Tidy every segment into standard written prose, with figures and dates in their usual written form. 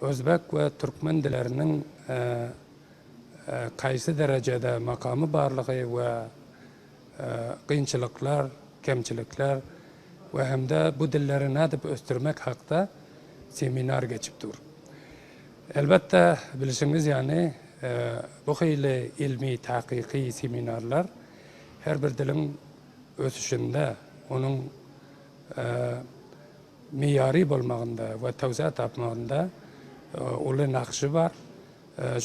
O'zbek va turkman dillarining qaysi darajada maqomi borligi va qiyinchiliklar, kamchiliklar va hamda bu dillarni nadib o'stirmak haqida seminar geçip dur. Elbette bilishingiz, ya'ni bu xili ilmiy tahqiqiy seminarlar her bir dilin o'sishida, uning me'yoriy bo'lmag'ida va tavsiya topmag'ida uli naqshi bor.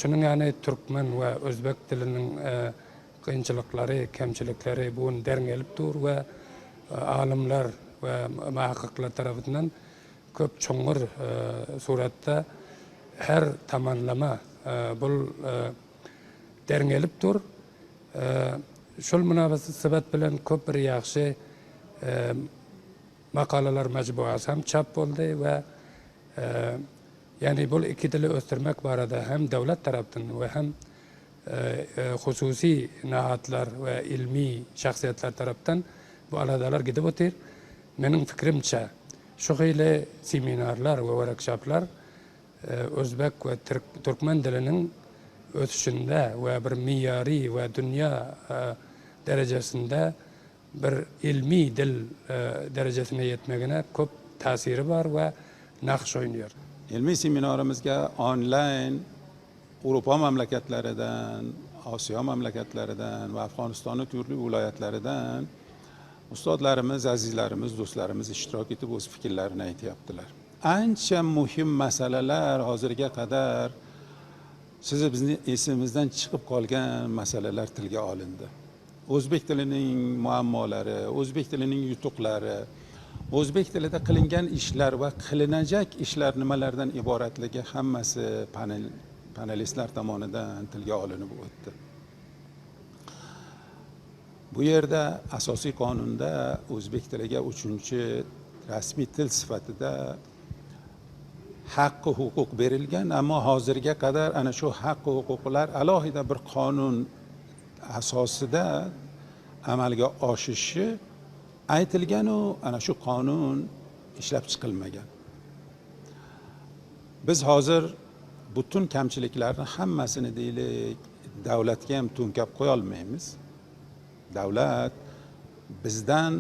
Shuning, ya'ni turkman va o'zbek tilining qiyinchiliklari, kamchiliklari bu derng'ilib dur va olimlar va muhaqqiqlar tarafidan ko'p cho'ng'ir suratda har tomonlama bu derng'ilib tur. Shul munosabat bilan ko'p bir yaxshi maqolalar majmuasi ham chop bo'ldi va ya'ni bu ikki tilni o'stirmak borada ham davlat tarafdan va ham xususiy nihodlar va ilmiy shaxsiyatlar tarafdan bu aladalar gidib o'tir. Mening fikrimcha, shu xili seminarlar va workshoplar o'zbek va turkman tilining o'sishida va bir me'yoriy va dunyo darajasida bir ilmiy dil darajasiga yetmagina ko'p ta'siri bor va naqsh o'ynaydi. Ilmiy seminarimizga onlayn Yevropa mamlakatlaridan, Osiyo mamlakatlaridan va Afg'onistonning turli viloyatlaridan ustozlarimiz, azizlarimiz, do'stlarimiz ishtirok etib, o'z fikrlarini aytyaptilar. Ancha muhim masalalar, hozirga qadar sizni bizni esimizdan chiqib qolgan masalalar tilga olindi. O'zbek tilining muammolari, o'zbek tilining yutuqlari, o'zbek tilida qilingan ishlar va qilinajak ishlar nimalardan iboratligi hammasi panelistlar tomonidan tilga olinib o'tdi. Bu yerda asosiy qonunda o'zbek tiliga uchinchi rasmiy til sifatida haqqi huquq berilgan, ammo hozirga qadar ana shu haqqi huquqlar alohida bir qonun asosida amalga oshishi aytilganu ana shu qonun ishlab chiqilmagan. Biz hozir butun kamchiliklarni hammasini, deylik, davlatga ham to'nkab qo'ya olmaymiz. Davlat bizdan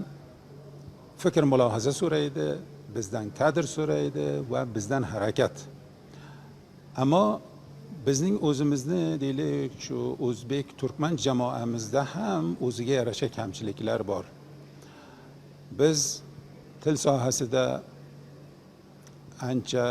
fikr mulohaza so'raydi, bizdan kadr so'raydi va bizdan harakat. Ammo bizning o'zimizni, deylik, shu o'zbek turkman jamoamizda ham o'ziga yarasha kamchiliklar bor. Biz til sohasida ancha